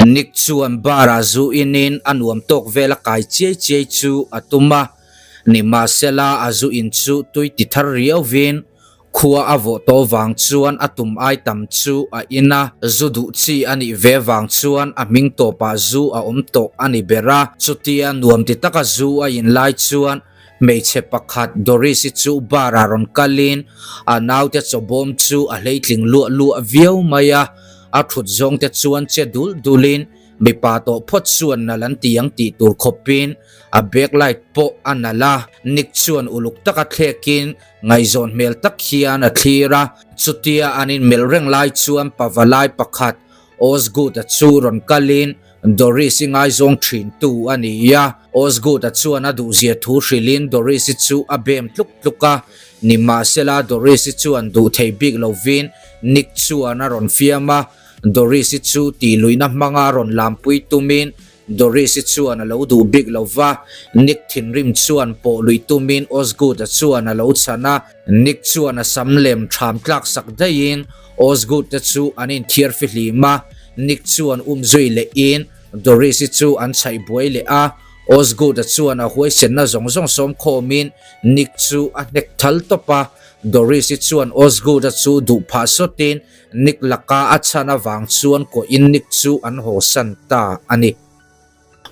Nick chuan bar-ah zu inin a nuam tawk vela kai chiai chiai chu a tum a, nimahsela a zu in chu tui ti thar riauvin khua a vawh tawh vang chuan a tum ai tam chu a in a, zu duh chi a nih ve vang chuan a hming tawpah zu a awm tawh a ni ber a, chutia nuam ti taka zu a in lai chuan Hmeichhe pakhat Doris-i chu bar-ah rawn kalin a naute chawbawm chu a hleitling luah luah viau mai a, a thut zawngte chuan che dul dulin mipa tawh phawt chuan nalh an ti ang tih tur khawpin a backlight pawh a nalh a. Nick chuan uluk taka thlekin ngaihzawn hmel tak hian a thlir a, chutia an inmelh reng lai chuan pavalai pakhat Osgood-a chu rawn kalin Doris-i ngaizawng thintu a ni a, Osgood-a chuan a duhzia thu hrilhin Doris-i chu a bem tluk tluk a. Nimahsela Doris-i chuan duh thei bik lovin Nick chuan a rawn fiam a, Doris-i chu tihluihna hmanga rawn lampui tumin Doris-i chuan a lo duh bik lo va, Nick thinrim chuan pawh luih tumin Osgood-a chuan a lo chhan a, Nick chuan a sam lem ṭham tlak sak daihin Osgood te chu an inthiar fihlim a, Nick chuan um zui lehin Doris-i chu an chhaih buai leh a, Osgood-a chuan a huaisenna zawng zawng sawm khawmin Nick chu a hnek thal tawp a, Doris-i chuan Osgood-a chu duh phah sawtin Nick laka a chhan avang chuan kawhin Nick chu an hawsan ta a ni.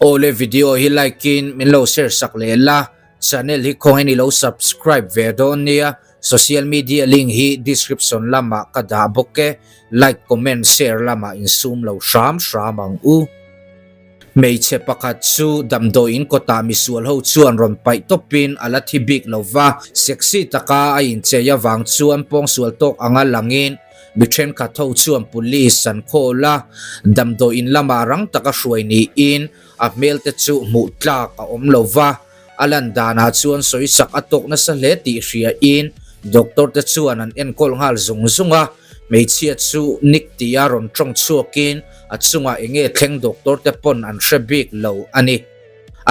Awle video hi like in min lo share sak leh la, channel hi khawngin i lo subscribe ve dawn nia, social media link hi description lamah ka dah bawk e, like comment share lamah insum lo hram hram ang u. Hmeichhe pakhat chu damdawiin kawtah misual ho chuan rawn paih tawpin a la thi bik lo va, sexy taka a inchei avang chuan pawngsual tawk anga langin Mi thenkhat ho chuan police an call a, damdawiin lamah rang taka hruai niin a hmelte chu hmuh tlak a awm lo va, a lan danah chuan sawisak a tawk nasa hle tih hriain doctor te chuan an enkawl nghal zung zung a, hmeichhia chu Nick tia rawn tawng chhuakin a chungah enge thleng doctor te pawn an hre bik lo a ni.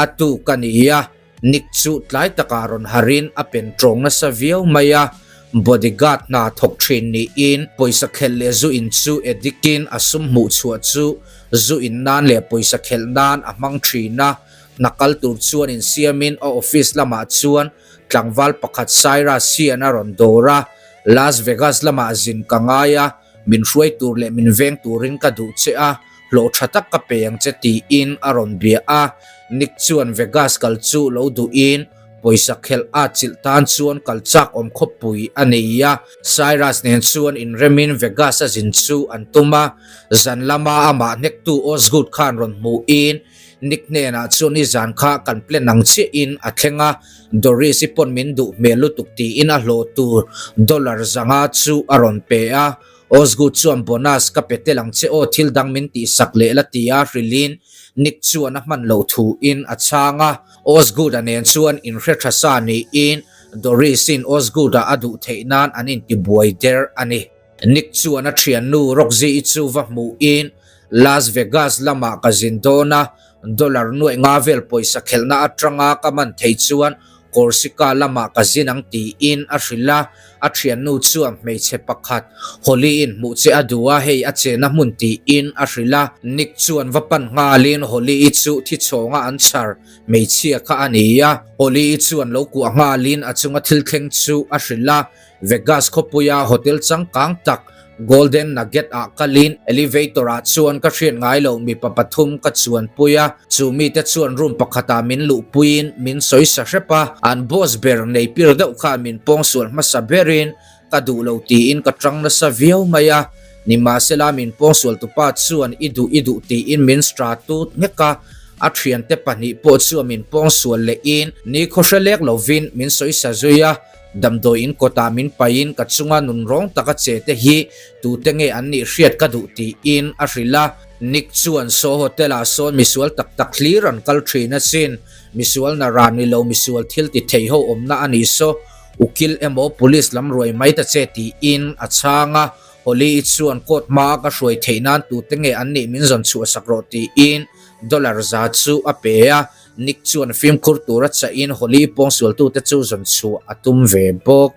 A tuk a ni a. Nick chu tlai takah rawn harin a pen tawng nasa viau mai a, bodyguard hna thawk thin niin pawisa khelh leh zu in chu edikin a sum hmuh chhuah chu zu in nan leh pawisa khelh nan a hmang thin a, hna kal tur chuan insiamin a office lamah chuan tlangval pakhat Cyrus hian a rawn dawr a, Las Vegas lamah zin ka ngai a, min hruai tur leh min veng turin ka duh che a, hlawh tha tak ka pe ang che tiin a rawn bia a, Nick chuan Vegas kal chu lo duhin pawisa khelh a chilh tan chuan kal chak awm khawpui a nei a, Cyrus nen chuan inremin Vegas a zin chu an tum a, zan lama amah hnektu Osgood khan rawn hmuhin Nick hnenah chuan i zan kha kan plan ang chiahin a thleng a, Doris i pawn min duh hmel lutuk tiin a hlawh tur dollar 500 chu a rawn pe a, Osgood chuan bonus ka pe tel ang che aw thil dang min tihsak leh la ti a hrilhin Nick chuan a hman loh thuin a chhang a, Osgood-a nen chuan inhre tha sa niin Doris-in Osgood-a a duh theih nan an intibuai der a ni. Nick chuan a thiannu Roxy-i chu va hmuhin Las Vegas lamah ka zin dawn a, dollar nuaih nga vel pawisa khelhna atanga ka man thei chuan Corsica lamah ka zin ang tiin a hrilh a, a thiannu chuan hmeichhe pakhat Holly-in hmuh che a duh a, hei a chena hmun tiin a hrilh a. Nick chuan va pan nghalin Holly-i chu thi chhawnga an chhar hmeichhia kha a ni a, Holly-i chuan lo kuah nghalin a chunga thil thleng chu a hrilh a, Vegas khawpuia hotel changkang tak Golden Nugget ah kalin elevator ah chuan ka hriat ngai loh mipa pathum ka chuanpui a, chu mite chuan room pakhatah min luhpuiin min sawi sa hrep a, an boss ber nei pir deuh khan min pawngsual hmasa berin ka duh lo tiin ka tang nasa viau mai a, nimahsela min pawngsual tupa chuan i duh i duh tiin min stra tut nghek a, a thiante pahnih pawh chuan min pawngsual lehin nikhaw hre lek lovin min sawi sa zui a. Damdawiin kawtah min paihin ka chunga nunrawng taka che te hi tute nge an nih hriat ka duh tiin a hrilh a. Nick chuan saw hotel ah sawn misual tak tak hlir an kal thin asin, misual na ran ni lo misual thil ti thei ho awmna a nih saw, ukil emaw police lam ruai mai ta che tiin a chhang a. Holly-i chuan court hmaa ka hruai theih nan tute nge an nih min zawn chhuah sak rawh tiin dollar 100 chu a pe a. Nick chuan fimkhur tura chahin Holly pawngsualtute chu zawn chhuah a tum ve bawk.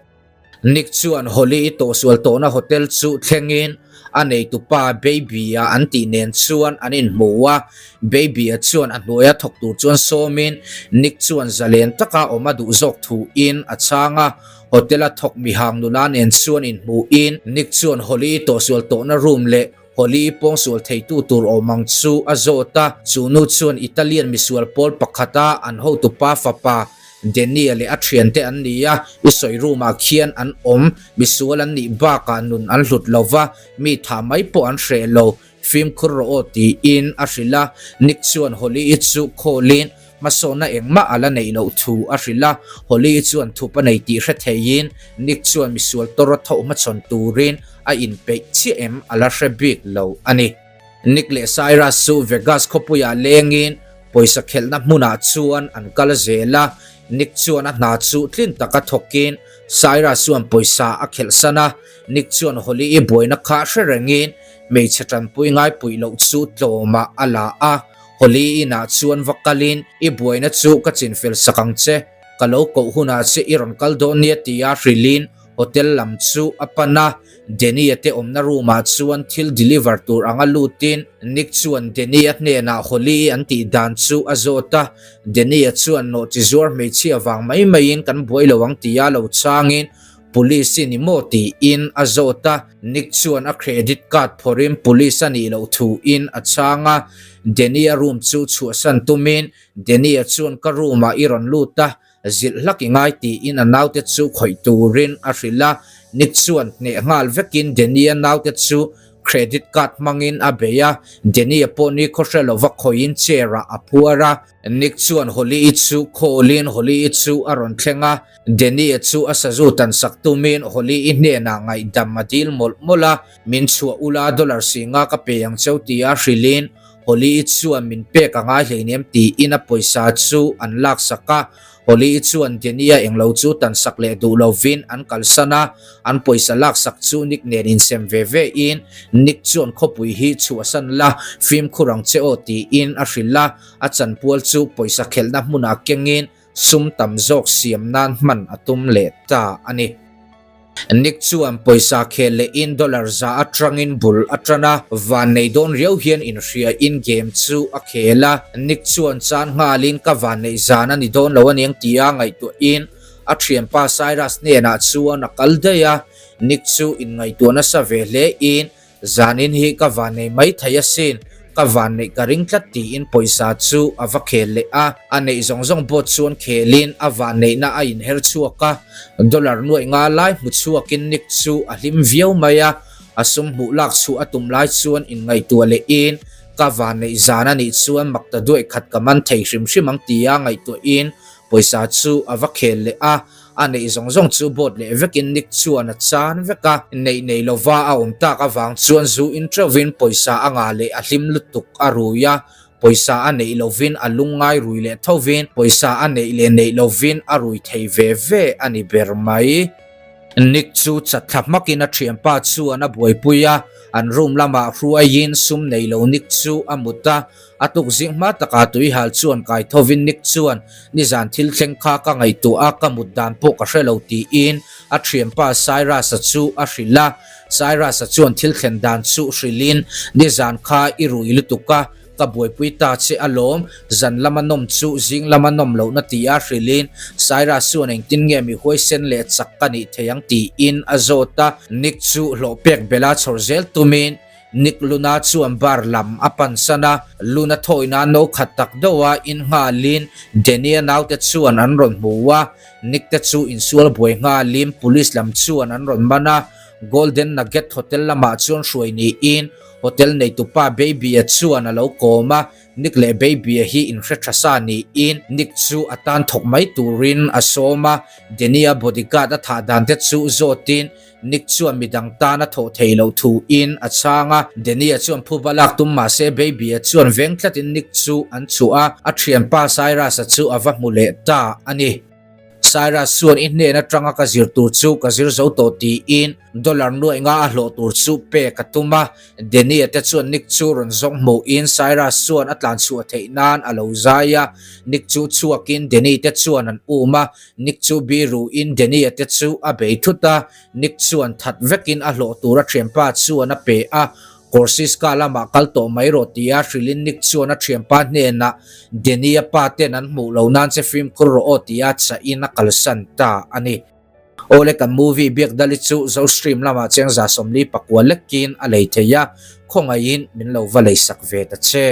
Nick chuan Holly tawhsual tawhna hotel chu thlengin A neitupa Baby-a an tih nen chuan an inhmu a, Baby-a chuan a hnuaia thawk tur chuan sawmin Nick chuan zalen taka awm a duh zawk thuin a chhang a. Hotel-a thawk mihang nula nen chuan inhmuin Nick chuan Holly tawhsual tawhna room leh Holly pawngsual theitu tur awm ang chu a zawt a, chu nu chuan Italian misual pawl pakhata an hotupa fapa Danny-a leh a thiante an ni a, i sawi room-ah khian an awm, misual an nih bakah nun an hlut lo va, mi thah mai pawh an hreh lo, fimkhur rawh aw tiin a hrilh a, Nick chuan Holly-i chu call-in Hmasawnna engmah a la neih loh thu a hrilh a, Holly chuan thup a nei tih hre theiin Nick chuan misual tawra tho hmachhawn turin a inpeih chiah em a la hre bik lo a ni. Nick leh Cyrus chu Vegas khawpuiah lengin pawisa khelhna hmunah chuan an kal zel a, Nick chuan a hna chu tlin taka thawkin Cyrus chuan pawisa a khelhsan a, Nick chuan Holly-i buaina kha hre rengin hmeichhe tanpui ngaipuih loh chu tlawmah a la a. Holly inah chuan va kalin, I buaina chu ka chinfel sak ang che, ka lo koh hunah che i rawn kal dawn nia tia hrilhin hotel lam chu a pan a. Danny-a te awmna room-ah chuan thil deliver tur anga lutin Nick chuan Danny-a hnenah Holly-i an tih dan chu a zawt a. Danny-a chuan nawhchi zuar hmeichhia vang mai maiin kan buai lo ang tia lo changin Police i ni maw tiin a zawt a, Nick chuan a credit card phawrhin police a nih loh thuin a chhang a, Danny-a room chu chhuahsan tumin Danny-a chuan ka room ah i rawn lut a, zilh hlak i ngai tiin a naute chu khawih turin a hrilh a, Nick chuan hneh nghal vekin Danny-a naute chu credit card hmangin a bei a, Danny-a pawh ni khaw hre lova khawihin chair ah a phuar a. Nick chuan Holly-i chu call-in Holly-i chu a rawn thleng a, Danny-a chu a sazu tan sak tumin Holly-i hnenah ngaihdam a dil mawlh mawlh a, Min chhuah ula dollar singa ka pe ang cheu tia hrilhin Holly-i chuan min pek a ngai hleinem tiin a pawisa chu an laksak a, Holly-i chuan Danny-a englo chu tan sak leh duh lovin an kalsan a, an pawisa laksak chu Nick nen insem ve ve in Nick chuan khawpui hi chhuahsan la fimkhur ang che aw tiin a hrilh a. A chanpual chu pawisa khelhna hmunah kengin sum tam zawk siam nan hman a tum leh ta a ni. Nick chuan pawisa khel lehin dollar za atangin bul a tan a, vannei dawn riau hian inhriain game chu a khel a. Nick chuan chan nghalin ka vanneih zan a ni dawn lo aniang tia ngaihtuahin a thianpa Cyrus hnenah chuan a kal daih a. Nick chu inngaihtuah nasa ve hlein Zanin hi ka vannei mai thei asin, ka vanneih ka ring tlat tiin pawisa chu a va khel leh a, a neih zawng zawng boat chuan khelin a vanneihna a inher chhuak a, dollar nuaih nga lai hmu chhuakin Nick chu a hlim viau mai a, a sum hmuh lak chhuah a tum lai chuan inngaihtuah lehin ka vanneih zan a nih chuan makta duaih khat ka man thei hrim hrim ang tia ngaihtuahin pawisa chu a va khel leh a. A neih zawng zawng chu boat leh vekin Nick chuan a chan vek a, neih nei lova a awm tak avang chuan zu in teuhvin pawisa a ngah leh a hlim lutuk a rui a, pawisa a neih lovin a lungngai rui leh thovin pawisa a neih leh neih lovin a rui thei ve ve a ni ber mai. Nick chu chatthla hmakin a thianpa chuan a buaipui a, an room lamah hruaiin sum nei lo Nick chu a mut a, A tuk zing hma takah tuihal chuan kai thovin Nick chuan nizan thil thleng kha ka ngaihtuah a, ka mut dan pawh ka hre lo tiin a thianpa Cyrus-a chu a hrilh a. Cyrus-a chuan thil thlen dan chu hrilhin nizan kha i rui lutuk a, ka buaipui ta che alawm, zan lama nawm chu zing lama nawm lohna tia hrilhin Cyrus chuan engtin nge mi huaisen leh chak ka nih thei ang tiin a zawt a. Nick chu hlawh pek bela chhawr zel tumin Nick Luna chuan bar lam a pansan a, Luna thawina no khat tak deuh a in nghalin Danny-a naute chuan an rawn hmu a, Nick te chu insual buai nghalin police lam chuan an rawn man a, Golden Nugget Hotel lamah chuan hruai niin hotel neitupa Baby-a chuan a lo kawm a, Nick leh Baby-a hi inhre tha sa niin Nick chu a tan thawk mai turin a sawm a, Danny-a bodyguard a thah dan te chu zawtin Nick chuan midang tan a thawh theih loh thu in a chhang a, Danny-a chuan phuba lak tum mah se Baby-a chuan veng tlatin Nick chu an chhuah a, a thianpa Cyrus-a chu a va hmu leh ta a ni. Cyrus chuan i hnen atanga ka zir tur chu ka zir zo tawh tiin dollar nuaih nga a hlawh tur chu pek a tum a. Danny-a te chuan Nick chu rawn zawng hmuhin Cyrus chuan a tlan chhuah theih nan a lo zai a. Nick chu chhuakin Danny te chuan an um a, Nick chu biruin Danny-a te chu a bei thut a. Nick chuan that vekin a hlawh tur a thianpa chuan a pe a. Corsica lamah kal tawh mai rawh tia hrilhin Nick chuan a thianpa hnenah Danny-a pa ten an hmuh lo nan che fimkhur rawh aw tia chahin a kalsan ta a ni. Awle kan movie biak dali chu Zo Stream lamah chengza 44 lekin a lei thei a, khawngaihin min lo va leisak ve ta che.